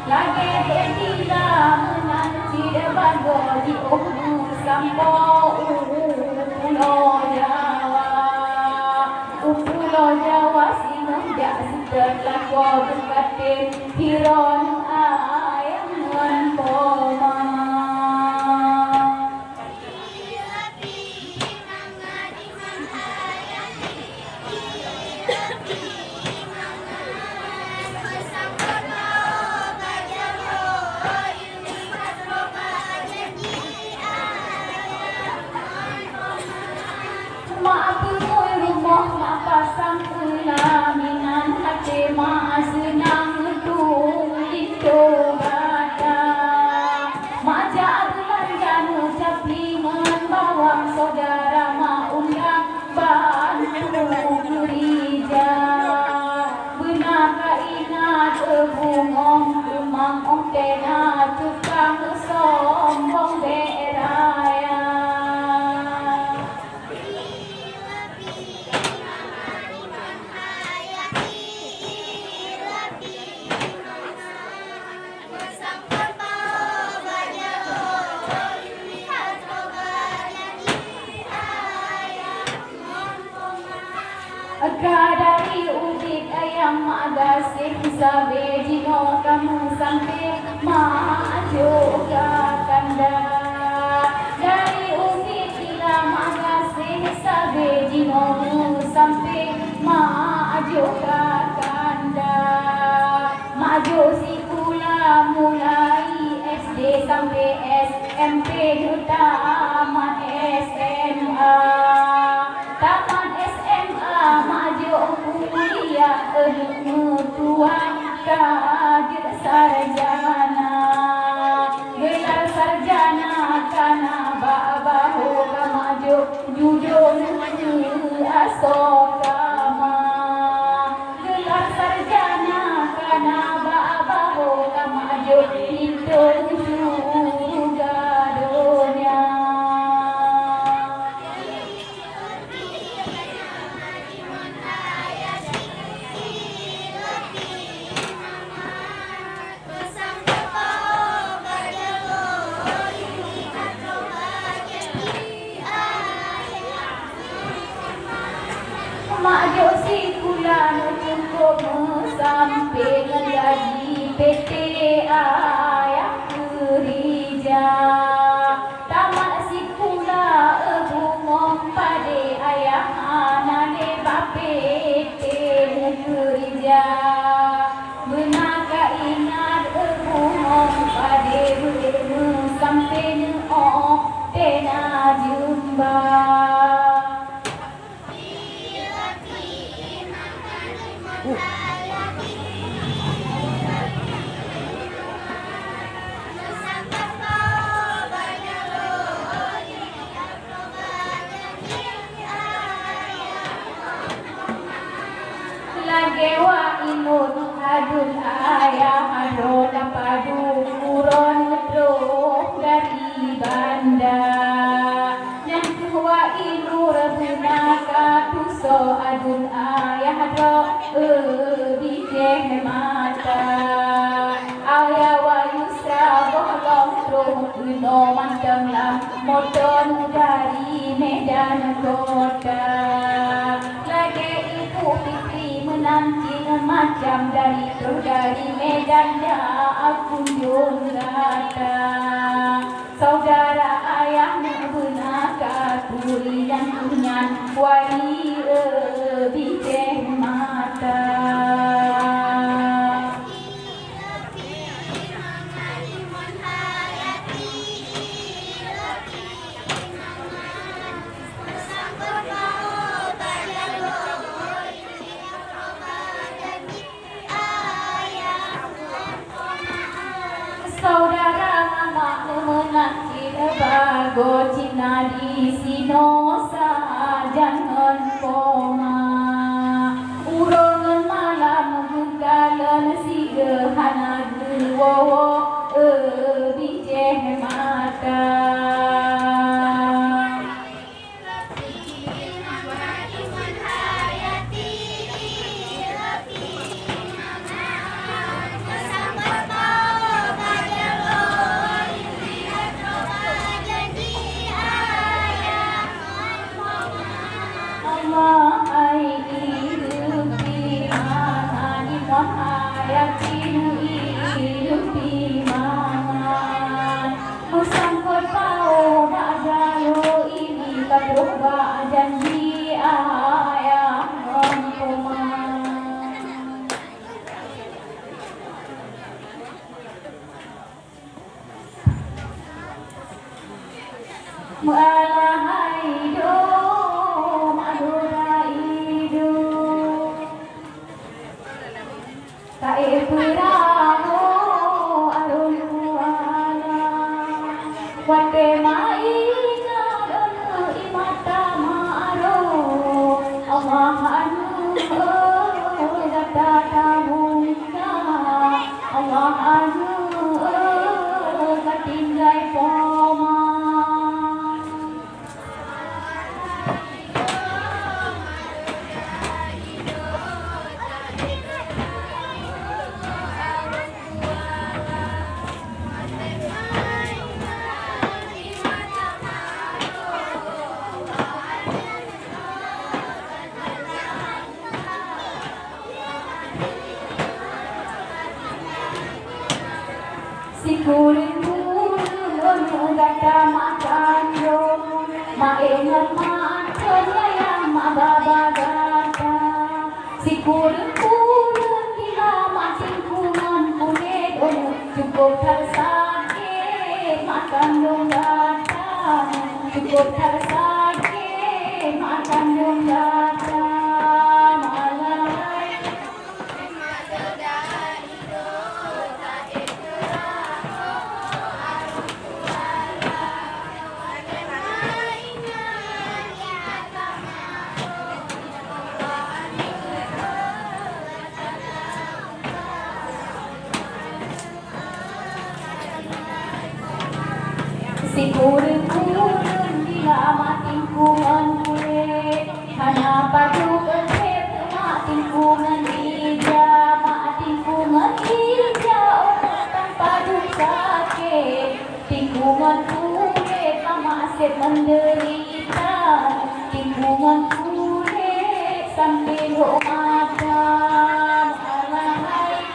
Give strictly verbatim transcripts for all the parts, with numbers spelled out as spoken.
Lagèe bendera meunan cit bagoe jiôh meusampoe u Pulo Jawa. U Pulo Jawa singoh jak seutôt lakoe beukatem, hiron ayah ngon poma. Mak beungui rumoh, mak pasang peulaminan, até mak seunang tueng linto gata. Mak jak beulanja neucapi ngon bawang, syedara mak undang bantu geurija. Beuna ka ingat, eh, bungong teumang ôh tena tukang sombong bèk raya. Ka dari ubit ayah mak gaséh, sabé jinoe ka meusampé mak jok ka kanda. Dari ubit sila mak gaséh, sabé jinoe meusampé mak jok ka kanda. Mak jok sikula mulai S D sampai S M P, tamat S M A. Tamat S M A, mak jok kuliah, aneuk meutuah ka jeuet sarjana. Gelar sarjana ka na bak bahô, ka mak jok jujur keu asoe kama. Gelar sarjana ka na bak bahô, ka mak jok pintoe syeuruga donya. Mak jok sikula neucukôp meusampé, ngon gaji P T ayah keurija. Tamat sikula, eh, bungong padé ayah hana lé bak P T neukeurija. Beuna ka ingat, eh, bungong padé beuet meusampé neuôh tena jeumba. Lagèe wak inong aduen ayah droe, tapadu uroe neutroh dari banda. Nyan kheueh wak inong beuna ka tusoe aduen ayah droe, eh, bijéh mata. Ayah wak Yusra gohlom troh keunoe mantong lam moto dari Medan kota. Lagèe Ibu Fikri meunan cit macam dari troh dari Medan jak kunjong gata. Saudara ayah neubeuna ka turi nyang kheueh nyan wali, eh, bijéh mata. Saudara mama meunan cit bagoe cit na disinoe sajan ngon poma. Uroe ngon malam geukalon sigoe hana geuwoe-woe, eh, bijéh mata. Pimangan meusangkot paoh bak jaloe ini ka trok bak janji ayah ngon poma. Meualah hai dum, adoe hai dum. Taék peurahô arôn kuala. Watée meuingat droeneuh i mata meuaro. Allah aneuëk gata tabungka. Allah aneuëk gata tinggai poma. Sikureueng-kureueng gata makan lom, ma-e ngon ma-an kon nyang maba gata. Sikureueng-kureueng gila mating kuman kulét ulée, cukup that sakét makan lom gata, cukup that sakét makan lom gata. Malah Sikureueng-kureueng bila mating kuman kulét, hana padub ék mating kuman ija, mating kuman ija, oh, tan padub sakét. Tikungan kulét mama seb menderita, tikungan kulét sampai lok mata. Alahai.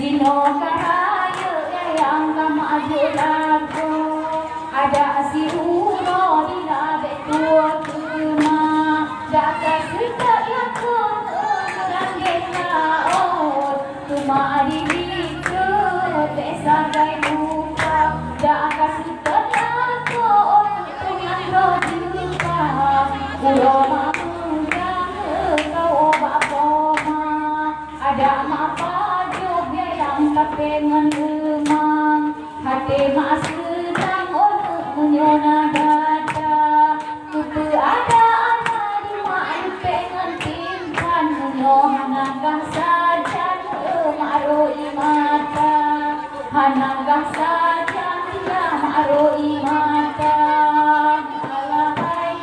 Jinoe ka rayeuk nyang ka meuajoh lagoe, adak siuroe dilabek tuwoe keuma. Dak ka seutôt lakoe meurandeh laôt, teuma di dikeue bèk sagai lupa. Dak ka seutôt lakoe, oh, peue nyang droe jeuet ka. Uroe mameudang keu kawoe bak poma. Adak meupajoh biaya kapée ngon leumang, até meuseudang uneuk meunyoe na gata. Keupeue adak na di mak lupée ngon timphan meunyoe hana kah sajan, eh, mak aro i mata. Hana kah sajan, ya mak aro i mata. Alahai.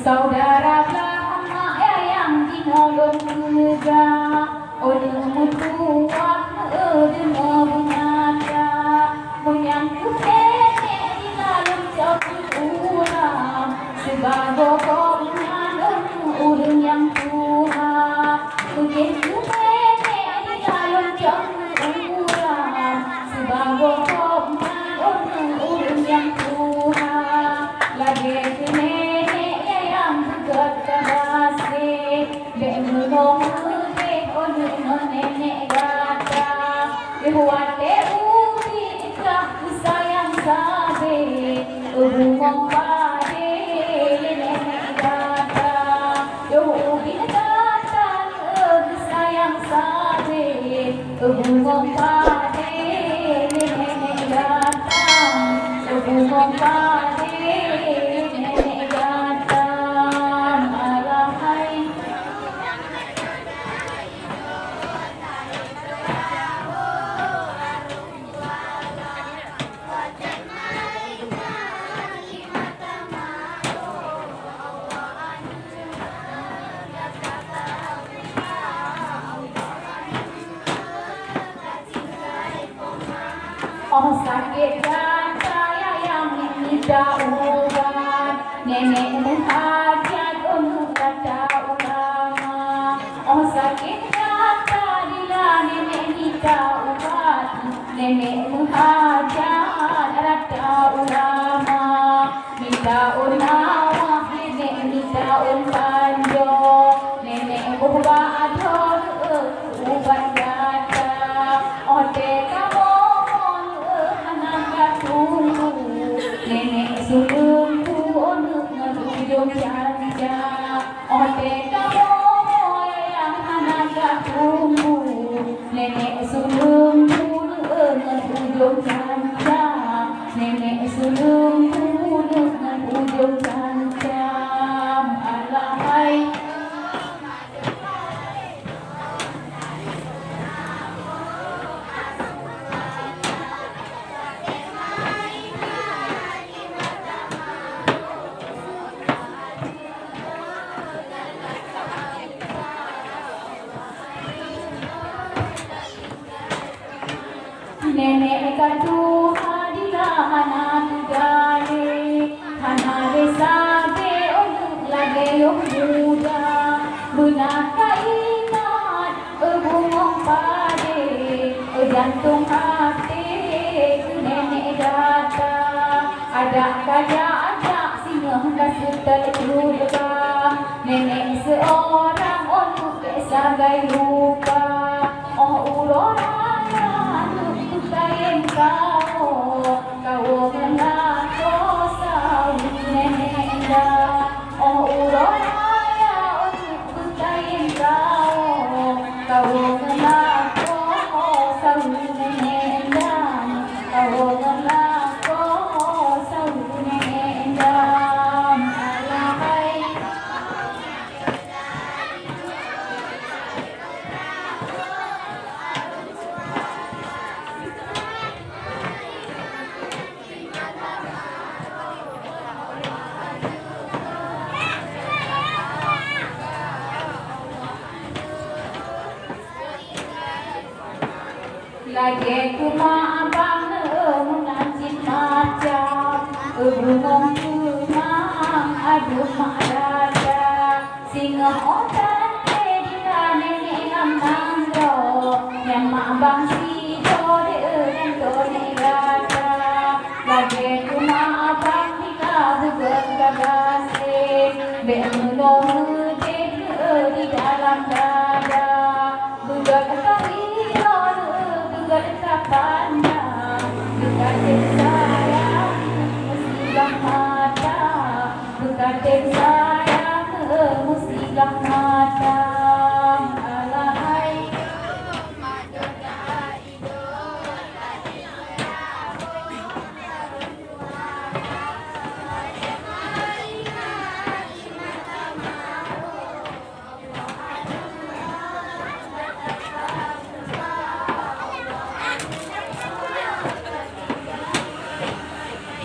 Saudara blah mak ayang jinoe lôn peugah. Uneuk meutuwah, eh, deungoe beungata, meunyan keuh nenek di lalom cok ureueng, sibagoe gobnyan uneuk ureueng nyang tuha. Meunyan keuh nenek di lalom cok ureueng, sibagoe gobnyan uneuk ureueng nyang tuha. Lagèe keu nenek nyang beugöt ka gaséh. Bèk meunong meudeh uneuk ngon nenek gata. Yoh watèe ubit kah geusayang sabe, bungong padé lé nenek gata. Yoh ubit gata geusayang sabe, bungong padé lé nenek gata. Pade nenek gata, alah hai. Oh sakét gata yayang mita ubat, nenek meuhajat uneuk gata ulama. Oh sakét gata bila nenek mita ubat, nenek meuhajat rata ulama. Mita ôn awak, nenek mita ôn panjoe, nenek boh bak adon, eh, ubat gata. Oh teuka momon, eh, hana ka tumbuh, nenek suleueng pu uneuk ngon ujong canca. Oh teuka momon nyang hana ka tumbuh, nenek suleueng pu uneuk ngon ujong canca. Nenek suleueng pu uneuk ngon ujong canca, alah hai. Nenek ka tuha dina hana teugalak, hana lé sabe uneuk lagée lôn muda. Beuna ka ingat, eh, bungong pade, eh, jantong até keu nenek gata. Adak ka jak-jak singoh ka seutôt keuluwarga, nenek seurang uneuk bék sagai lupa. Oh uroe raya uneuk peukayém kawoe, kawoe ngon lakoe saweue nenek nda. Oh uroe raya uneuk peukayém kawoe, kawoe ngon lakoe saweue nenek nda. Kawoe ngon lakoe saweue nenek nda. Alah hai. Lagée teuma abang, eh, meunan cit macam, eh, bungong keumang, aduh mak dada. Singoh óh tantée dina nenek ngon nanggroe, nyan mak bang sidroe deuh nyan toh nenek gata. Lagée teuma abang dika beugét ka gaséh, bék meunoe meudeh deuh di dalam dada. Beugét ka ilôn, beugét ka pandang, beugét sayang meusigah mata. Beukatem sayang meusigah mata, alahai.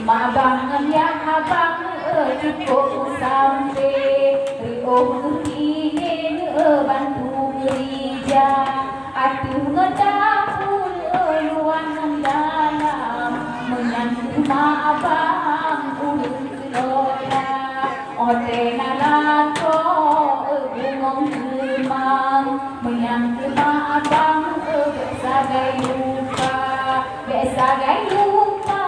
Mabang ngon yah abang, eh, cukôp meusampé, riôh geuh ilée, eh, bantu geurija. Ateueh ngon dapur, eh, luwa ngon dalam, meunan teuma abang ureueng kelola. Watée na lakoe, eh, bungong keumang, meunyan teuma abang, eh, bék sagai lupa, bék sagai lupa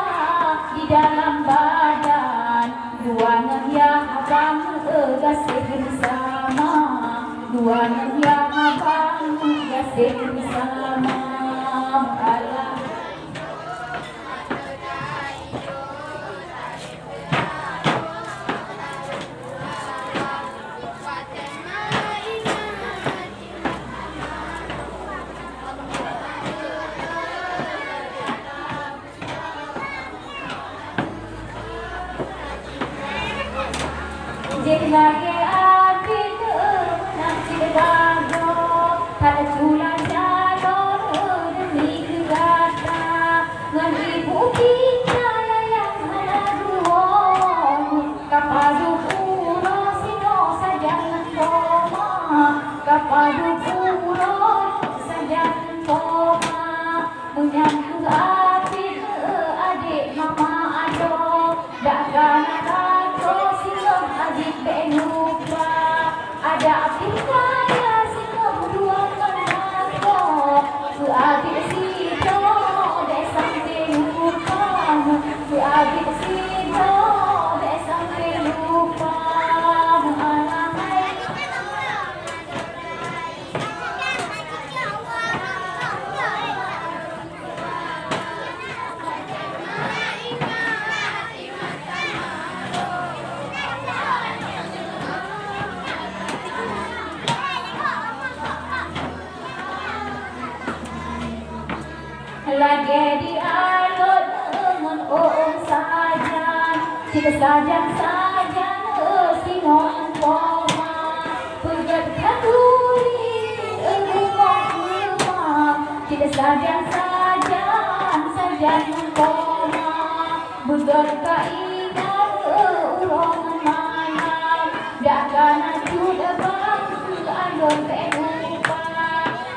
di dalam badan. Dua ngon yah abang, eh, gaséh beusama, dua ngon yah abang, gaséh beusama. Alah. Lagèe até teuh meunan cit bagoe, that tulan jalon demi keu gata. Ngon ibu kita nyang hana duoh, ka padub uroe singoh sajan ngon koma, ka padub uroe sajan ngon koma. Meunyan keuh até teuh adék mama adoe, dak kana lakoe singoh adék bèk lupa. Adak pih kaya singoh dua ngon lakoe, keu adék sidroe bèk sampoe lupa, keu adék sidroe bèk sampoe lupa. Alah hai. Lagèe di alot ngon uem sajan, cit sajan-sajan singoh koma. Peugöt khanduri bungöng keumah, cit sajan-sajan, sajan koma. Beudôh ka ingat uroe ngon malam, dak kana cut bang keu alon bèk lupa.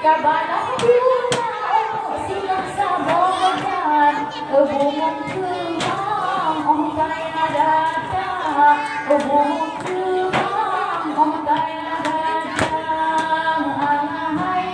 Ka balaih guna uneuk singoh saboh jan, bungöng keumah 'oh kaya gata, bungöng keumah 'oh kaya gata. Alah hai.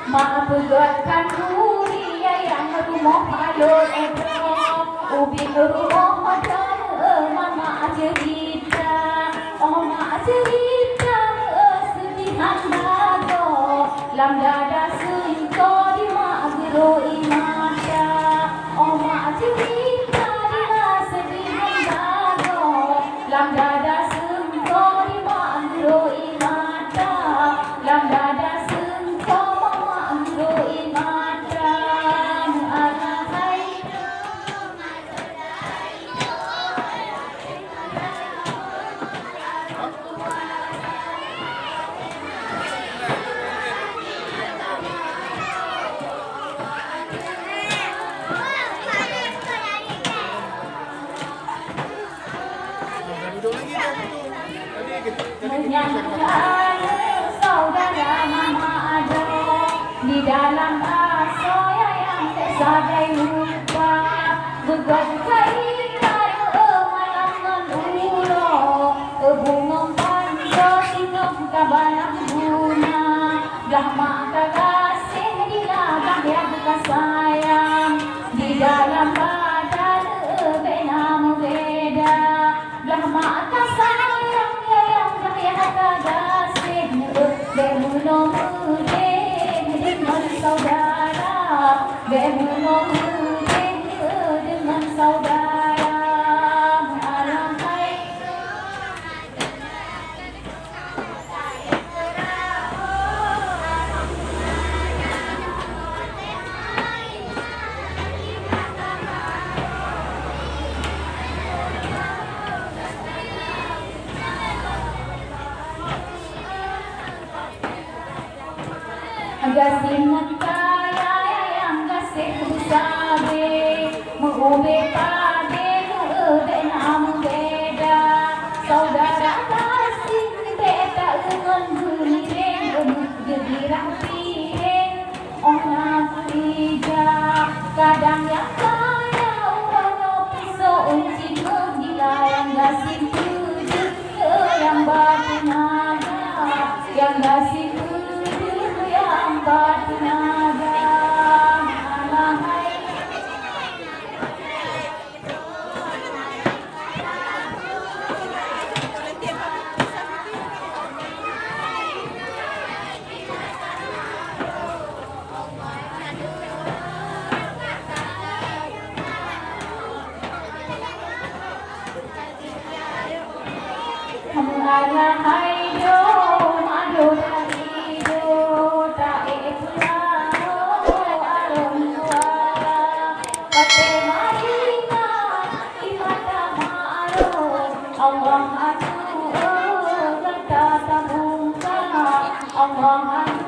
Mak peugöt khanduri, yayang rumoh alon edroe, ubit rumoh dan mama ceurita. Oh mak ceurita, seudeh han bagoe, lam dada seungko di mak geuroi mata. Oh mak ceurita, di na seudeh han bagoe, lam dada seungko di mak geuroi mata. Lam dada seungko mama geuroi mata. Alah hai. Meunyan keu aneuk saudara mama adoe, di dalam asoe yayang bèk sagai lupa. Beugöt keu inan malam ngon uroe, bungöng panjoe singoh ka balaih guna. Blah mak ka gaséh di lam blah yah ka sayang, di dalam badan bèk na meubeda. Blah mak ka sayang, yayang blah yah ka gaséh, bèk meunoe meudeh deungon saudara, bèk meunoe meudeh deungon saudara. Alah hai. Gasien ngon kaya nyang gaséh beusabe, meu-ubé padé bèk na meubeda. Saudara gasien bèk taeu ngon geuliréng, geudirang piréng 'oh na meuija. Kadang nyang kaya uroe nyoe pisoe uncit meuh, gila nyang gasien peudeuh nyang ba teunaga, nyang gasien peudeuh nyang ba teunaga. Alah hai. Hana hai dum adu dan idu, taék peulalu alun suara. Patéh maringat iman tamaru, Allah adu gata tabungka, Allah adu